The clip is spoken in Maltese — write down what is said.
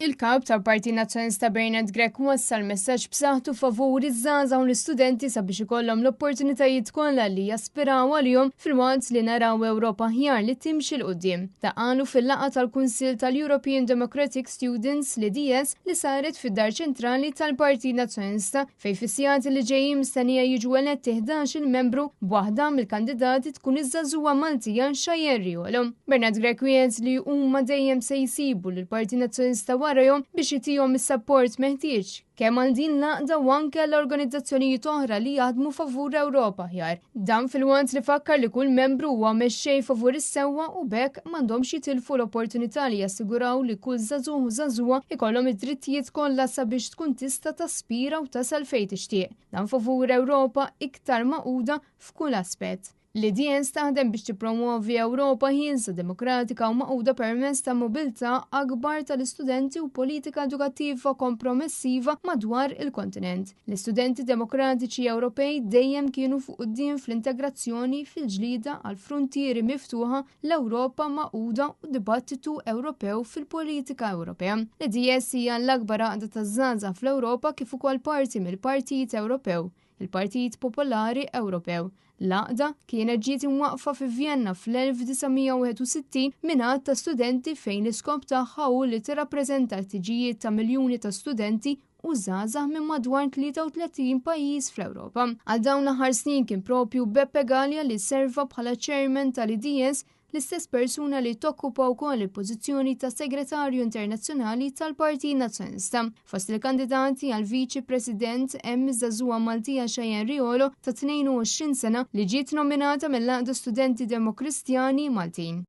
Il-Kap tal-Partit Nazzjonalista Bernard Grech wassal messaġġ b'saħħtu favur iż-żgħażagħ u l-istudenti sabiex ikollhom l-opportunitajiet kollha li jaspiraw għalihom filwaqt li naraw Ewropa aħjar li timxi 'l quddiem. Dan qalu fil-laqgħa tal-Kunsill tal-European Democratic Students, l-EDS, li saret fid-Dar Ċentrali tal-Partit Nazzjonalista fejn fis-sigħat li ġejjin mistennija jiġu eletti 11-il membru b'waħda mill-kandidati tkun iż-żagħżugħa Maltija Cheyenne Riolo. Bernard Grech wiegħed li huma dejjem se jsibu lill-Partit Nazzjonalista warajhom biex itihom is-sapport meħtieġ kemm għal din l-għaqda u anke għal organizzazzjonijiet oħra li jaħdmu favur Ewropa aħjar. Dan filwaqt li fakkar li kull membru huwa mexxej favur is-sewwa u b'hekk m'għandhomx jitilfu l-opportunità li jassiguraw li kull żagħżugħ u żagħżugħa ikollhom id-drittijiet kollha sabiex tkun tista' taspira u tasal fejn tixtieq. Dan favur Ewropa iktar magħquda f'kull aspett. L-IDS taħdem biex tippromwovi Ewropa ħielsa, demokratika u magħquda permezz ta' mobilità akbar tal-istudenti u politika edukattiva kompromessiva madwar il-kontinent. L-istudenti demokratiċi Ewropej dejjem kienu fuq quddiem fl-integrazzjoni fil-ġlieda għal fruntieri miftuħa, l-Ewropa magħquda u dibattitu Ewropew fil-politika Ewropea. L-IDS hija l-akbar għaqda taż-żgħażagħ fl-Ewropa kif ukoll parti mill-Partit Ewropew, il-Partit Popolari Ewropew. L-għaqda kienet ġiet imwaqqfa fi Vjenna fl-1961 minn għadd ta' studenti fejn l-iskop tagħha hu li tirrappreżenta l-ħtiġijiet ta' miljuni ta' studenti u żgħażagħ minn madwar 33 pajjiż fl-Ewropa. Għal dawn l-aħħar snin kien propju Beppe Galea li serva bħala chairman tal-IDS l-istess persuna li tokkupa wkoll il-pożizzjoni ta' Segretarju Internazzjonali tal-Partit Nazzjonalista. Fost il-kandidati għal Viċi President hemm iż-żagħżugħa Maltija Cheyenne Riolo ta' 22 sena li ġiet nominata mill-Għaqda Studenti Demokristjani Maltin.